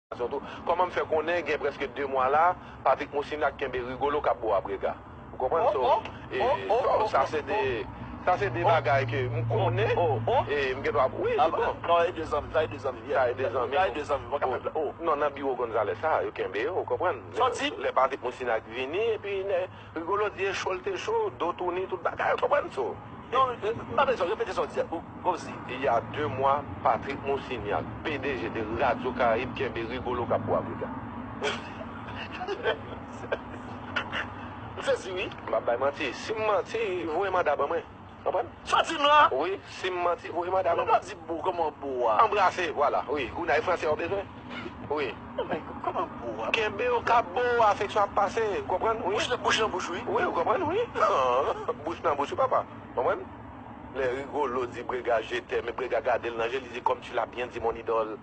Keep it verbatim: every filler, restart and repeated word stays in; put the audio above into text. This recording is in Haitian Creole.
enfòmasyon tou. Kòman m fè konnen gen prèske de mwa la, Patrick Moussignac kenbe Rigolo k ap bo a Brega? Ou konprann? So, e, sa se de, sa se de bagay ke m konnen. E m gen dwa, wi, se bon. Non, e de zanmi, sa e de zanmi. Sa e de zanmi. Sa e de zanmi, mwen ka fè pla-, oh. Non, nan biwo Gonzales sa, yo kenbe yo, ou konprann? Lè, lè Patrick Moussignac vini, epi lè Rigolo di e cho l te cho, do touni, tout bagay, ou konprann? So, non, m pa tande sa, repete sa w di a, ou, kòmsi. Il y a deux mois, Patrick Moussignac, P D G de Radio Caraïbe, kenbe Rigolo k ap bo a Brega. M sezi, wi. M ap bay manti. Si m manti, voye manda ban mwen. Konprann? Sa w di m la? Wi, si m manti, voye manda ban mwen. Ou pa di bo, kòman bo a? Anbrase, vwala, wi. Gounay franse w bezwen? Wi. Non, men kòman bo a? Kenbe yo k ap bo a, afeksyon ap pase, konprann? Wi. Bouch nan, bouch nan bouch, wi. Wi, ou konprann, wi. Bouch nan bouch, wi, papa. Konprann? Lè Rigolo di Brega je t'aime, Brega gade l nan je, li di comme tu l'as bien dit, mon idole.